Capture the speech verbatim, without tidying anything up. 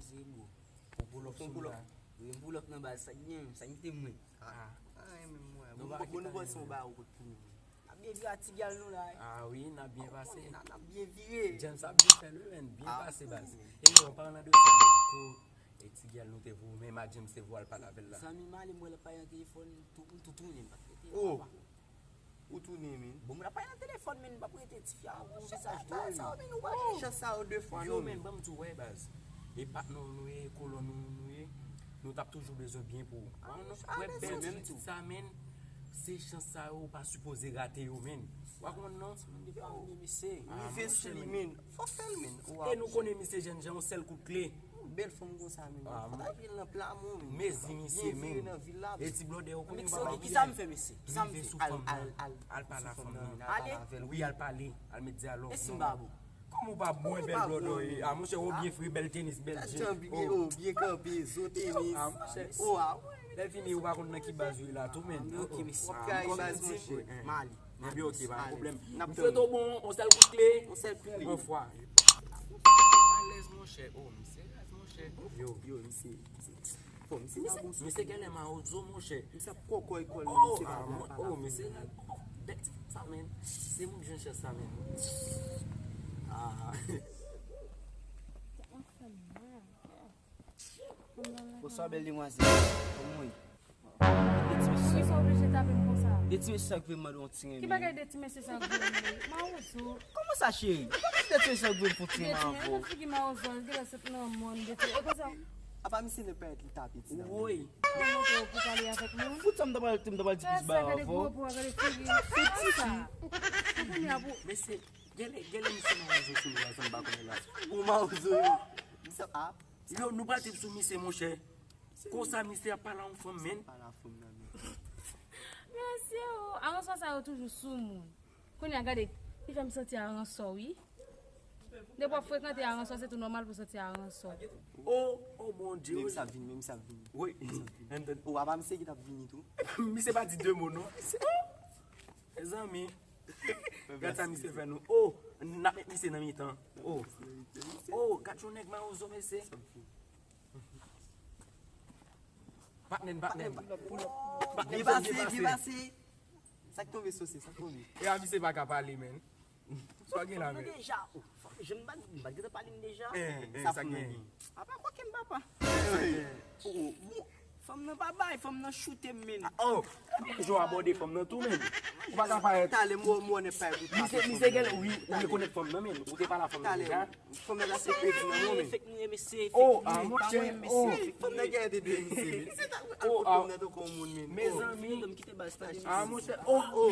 Se bro. Ou pull up sou m la. Wi, m pull up nan baz, sa k gen, sa k mete mwen. Ah. Ah, men mwen. Bon, nou panse yon bagay ou pot pou nou. N ap byen vire a ti gyal nou la. Ah wi, n ap byen pase. N ap byen vire. James ap byen fè l wi, men byen pase baz. E yo, an palan de sa, men, ko e ti gyal nou te voye, men ma James te voye al pale avè l la. Zanmi m ale, m wè l ap pale nan telefòn, m tou, m tou tounen, m pa t rete. Oh. Ou tounen, men. Bon, moun ap pale nan telefòn, men, m pa t rete, ti fi a, yon vizaj dwòl. Sa, men, ou pa gen chans sa yo de fwa, non, men. Yo, men, ban m di w, wè, baz. E patnè w nou ye, kolòn nou, nou ye. Nou t ap toujou bezwen byen pou ou. Wè, bèl ti tit sa, men. Se chans sa yo, ou pa sipoze rate yo, men. Ou pa konprann, non? Rive sou li, men. Fò fè l, men. E nou konnen misye jènjan, yon sèl kout kle. Bèl fanm konsa, men. Fò ta vin nan pla mwen, men. Mezi misye, men. E ti blòdè yo konnen yo pa ba w. Kisa m fè, mesye? Kisa m fè? Al, al, al, al pale a fanm nan. Ale? Wi, al pale. Al met dyalòg. E si m pa bon? Kòman w pa bon, bèl blòdè yo ye? Ah, monchè, ou byen fre, bèl tenis, bèl je. Byen kanpe, zo tenis. Ah, monchè. Oh, ah, wi. Lè fini, ou pa konn nan ki baz ou ye la, tou, men. Ok, mesye. W ap kay baz, monchè. M ale. Ebyen, ok, pa gen pwoblèm. M swete w bon, yon sèl kout kle. Yon sèl kout kle. Yon fwa. Alèz, monchè. Oh, misye alèz, monchè. Yo, yo, misye, misye. Bon, misye pa bon sou misye genlè mawozo, monchè. Misye ap kòkòy kò l, misye pa bon. Oh, misye la. Oh, bèl ti sa, men. Se moun k jwenn chans sa, men. Ah. Bonswa, bèl demwazèl. Kòman w ye? De ti mesye sa. Poukisa w oblije tape m konsa? De ti mesye sa k vle mande yon ti renmen. Ki bagay de ti mesye sa k vle mande? Mawozo. Kòman sa, cheri? Kòman de ti mesye sa k vle fè yon ti renmen avè w? De ti mesye, figi mawozo, l genlè sot nan mòn, de ti, e konsa. Apa misye nan pèt li tape ti dam nan? Woy. Mwen montre w pou pale avèk moun. Fout sa m ta pral, m ta pral di plis ba avè w. Gade gwo po, gade figi. Fout ti fi. Kounye a pou. Mesye, genlè, genlè misye mawozo sou nou la, sa m pa konnen la. Ou mawozo, wi. Misye ap Yo, nou pa trip sou misye, monchè. Konsa misye ap pale a yon fanm, men. Pale a fanm nan, men. Mesye o, aranswa sa yo toujou sou moun. Kounye a, gade, li fè m santi aranswa, wi. Depi w ap frekante aranswa, se tou nòmal pou w santi aranswa. Oh, oh, Bondye. Men misye ap vini, men misye ap vini. Wi. Oh, apa misye ki t ap vini tou? Misye pa di de mo, non. Mezanmi. Gad sa misye fè nou. Oh, n ap met misye nan mitan. Oh. Oh, gad yon nèg mawozo, mesye. Patnè m, patnè m. Patnè m, byen pase, byen pase. Sa k tonbe, Sose, sa k tonbe? E a misye pa ka pale, men. Sa gen la, men. Deja, oh, fanm, je m pa, m pa gentan pale m deja. Eh, eh, sa k gen? Apa kokenn papa. Oh, oh, bon, fanm nan pa bay, fanm nan choute m, men. Oh, jan w abòde fanm nan tou, men. Ou pa ka parèt. Talè m wè w, m wè w nèt pa ekout. Misye, misye gen, wi, ou rekonèt fanm nan, men. Ou te pale a fanm nan deja. Fanm nan la se kredi nan mwen, men. Fèk nou renmen se fèk. Oh, ah, monchè, oh. Fanm nan gen de de misye, men. Se ta al kot fanm nan tankou yon moun, men. Mezanmi. Kite baz la. Ah, monchè, oh, oh.